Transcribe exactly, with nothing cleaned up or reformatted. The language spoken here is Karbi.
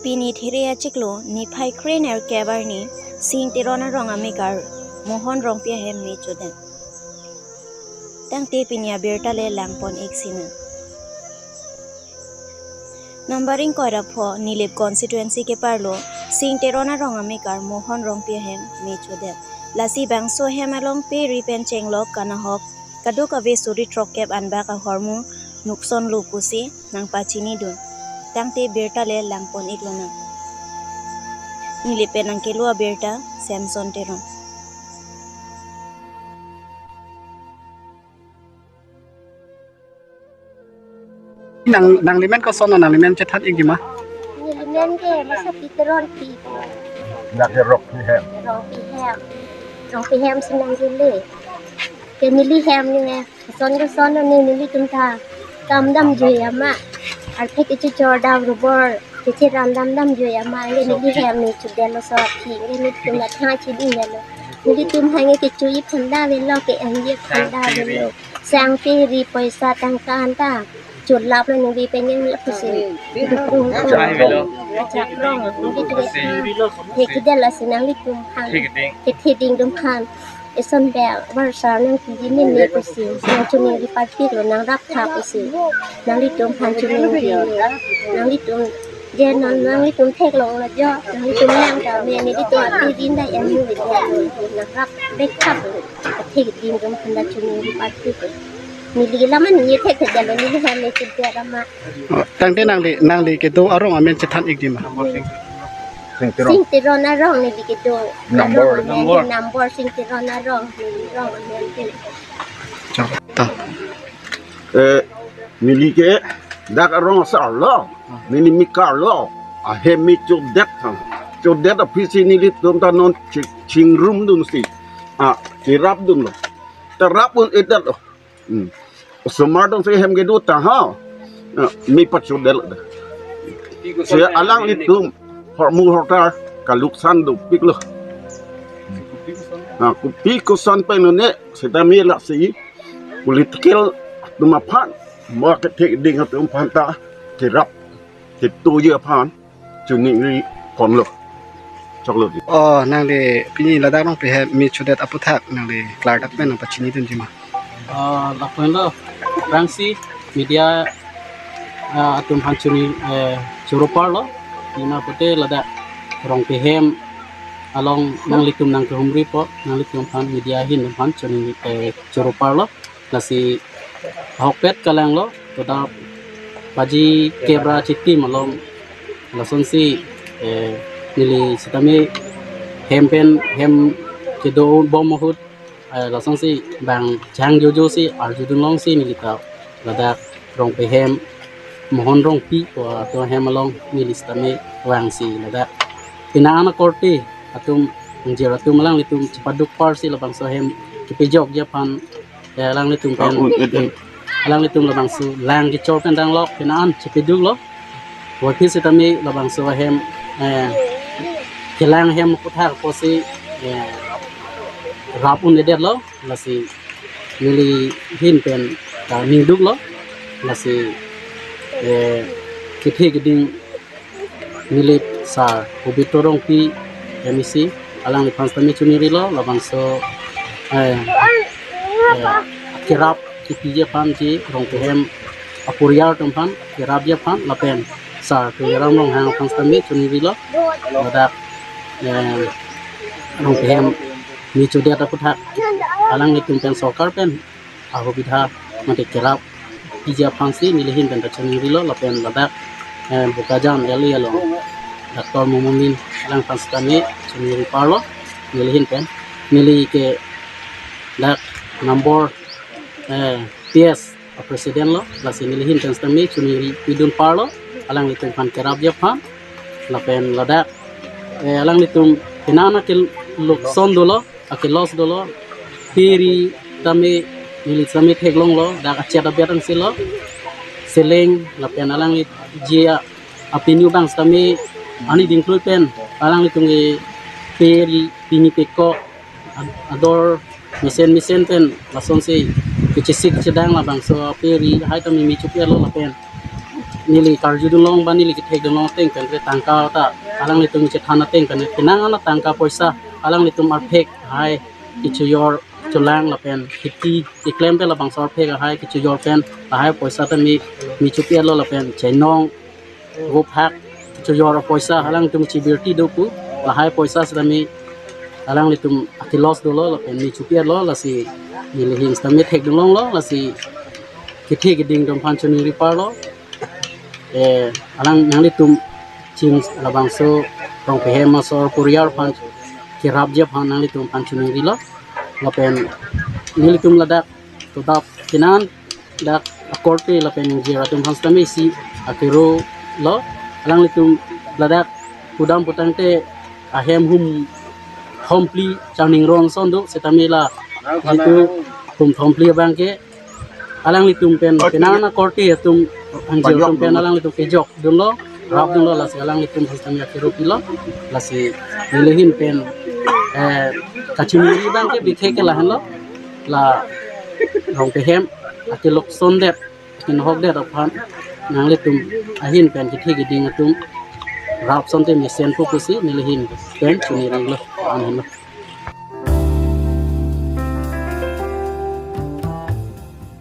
Pini There achiklo niphai krenerkep arni Sing Teron arong amekar Mohon Rongpi ahem me chodet. Tangte pini abirta le langpon ik sinang. Number ingkoi ra pho Nilip constituency keparlo Sing Teron arong amekar Mohon Rongpi ahem me chodet. Lasi bangso ahem along pe ri pen chenglok kanahok kadokave suri throkkep anbak ahormu nukson lo pusi nangpachinidun. Tangte birta le langpon ik lonang. Nilip pen nangkelo abirta Samson Teron. Nang, nanglimen koson, nanglimen chethan ik dima? Nelimen ke Masapi Teronpi. Nang ke Rongpi hem. Rongpi hem. Rongpi hem si nangkele. Ke neli hem ne, koson koson ne nelitum ta kam damjui ama. Arpek ichi chor dam rubor, kechiran dam damjui ama. Ke neli hem ne chudelo so aphi. Ke nelitum ta thang chiding delo. Nelitum hang ke chui phanda velo, ke angje phanda velo. Sang pe ri poisa tangka anta chulap lo neli penyeng lo pusi. Dukung ko. Ajak rong. Neli tu ke he kedel asi nanglitum phan. Kethe ding dum phan. Eson bel varsar nangpiji neli pusi. Nangchoningri parpik lo, nangrap tha pusi. Nanglitum phan choningri. Nanglitum je non nanglitum theklong lo jo. Nanglitum lang ta me nelitum api rinda yang mu dia lo. Nangrap bek tha lo. Kethe ding dum phan ta choningri parpik lo. Neli laman neli thekthedetlo, neli hem ne chipya rama. Oh, tangte nangli, nangli kedo arong amen chethan ik dima? Sing Teron. Sing Teron arong neli kedo. Number. Arong amen, number. Number Sing Teron arong, neli rong amen ke. Chok ta. Eh, neli ke dak arong asar lo. Neli mekar lo. Ahem me chodet tha. Chodet aphi si nelitum ta non ching, chingrum dun si. Ah, kerap dunlo. Terap un-edet lo. Hmm. Osomar dong si hem kedo ta ha. Ah, me pachodet lo. Si alanglitum hormu hortar kaluksan dopik lo. Ah, kopi koson pen ne seta me lasi political atum aphan, mo kethe ding atum aphan ta kerap ketuji aphan choningri ponlo. Choklo di. Oh, nangli pini ladak Rongpi hem me chodet aputhak nangli klardak pen nangpachinidun dima? Ah, lapuan lo, aphrangsi media, ah, atum aphan chini, eh, choro parlo. Nina pute ladak Rongpi hem along nanglitum nangkehumri po, nanglitum aphan media ahin aphan chini, eh, choro parlo. Lasi ahokpet kalanglo, toda paji kebra chitim along lasonsi, eh, neli sitame hem pen hem kedo bom ahut, eh, lasonsi bang jang jojo si arjudun longsi neli ta ladak Rongpi hem Mohon Rongpi ko atum hem along neli sitame vangsi ladak pina ana korte atum angjir atum alanglitum chepaduk parsi labangso hem kepejokji aphan, ya, alanglitum pen, ah, un-, un-, un-, alanglitum labangso lang kechor pen danglok pina an chepeduklo. Waphi sitame labangso hem, eh, kelang hem aputhak pusi, eh, rap un-edetlo, lasi neli ahin pen ta ningduklo, lasi, eh, kethe keding Nilip sar, Pobitro Rongpi, M A C, alangliphan sitame choningrilo, labangso, eh, eh, kerap kepiji aphan si Rongpi hem aporial atum aphan kerapji aphan lapen sar Tuliram Ronghang aphan sitame choningrilo, ladak, eh, Rongpi hem me chodet aputhak alanglitum pen sorkar pen ahubidha mate kerap piji aphansi neli ahin pen ta choningrilo lapen ladak, eh, Bokajan L A along Doctor Momomin alangphan sitame choningri parlo neli ahin pen. Neli ke dak number, eh, P S a president lo, lasi neli ahin pen sitame choningri pidun parlo alanglitum aphan kerapji aphan lapen ladak, eh, alanglitum pina ana kelukson dolo, ake-loss dolo. Pe ri tame neli sitame theklonglo, dak achet abet angsilo. Seleng lapen alangliji apinu bang sitame ani dingklui pen alanglitum ke pe ri pini pekok ad-, ador mesen mesen pen lasonsi kechesik chedang labangso pe ri hai tame me chupelo lapen Neli karjudunlong ba neli kethekdunlong ateng pen ke tangka ta alanglitum chethan ateng pen penang an atangka poisa alanglitum arphek hai kechojor cholang lapen kheti keklem pen labangso arphek ahai kechojor pen lahai poisa ta me, me chopi-etlo lapen chenong gophak chojor poisa alangtum chibirti do pu lahai poisa sitame alanglitum ake-loss dolo lapen me chopi-etlo, lasi neli ahin sitame thekdunlonglo, lasi kethe keding atum aphan choningri parlo. Eh, alang nanglitum ching labangso Rongphe hem asor poriyar aphan kerapji aphan nanglitum aphan choningrilo. Lapen nelitum ladak todap kinan dak akorte lapen ingjir atum aphan sitame isi akero lo. Alanglitum ladak pudam putangte ahem hum thomphli changning rong ason do sitame la jitu hum thomphli abang ke alanglitum pen penang akorte atum ingjir atum pen alanglitum kejokdunlo, rapdunlo, lasi alanglitum aphan sitame akero pilo, lasi neli ahin pen, eh, kachiningri abang ke bikhe ke lahenlo, la Rongphe hem ake-loss sondet, ake-nohokdet aphan nanglitum ahin pen kethe keding atum rap asonte mesenpo pusi neli ahin pen choningrilo, an henlo.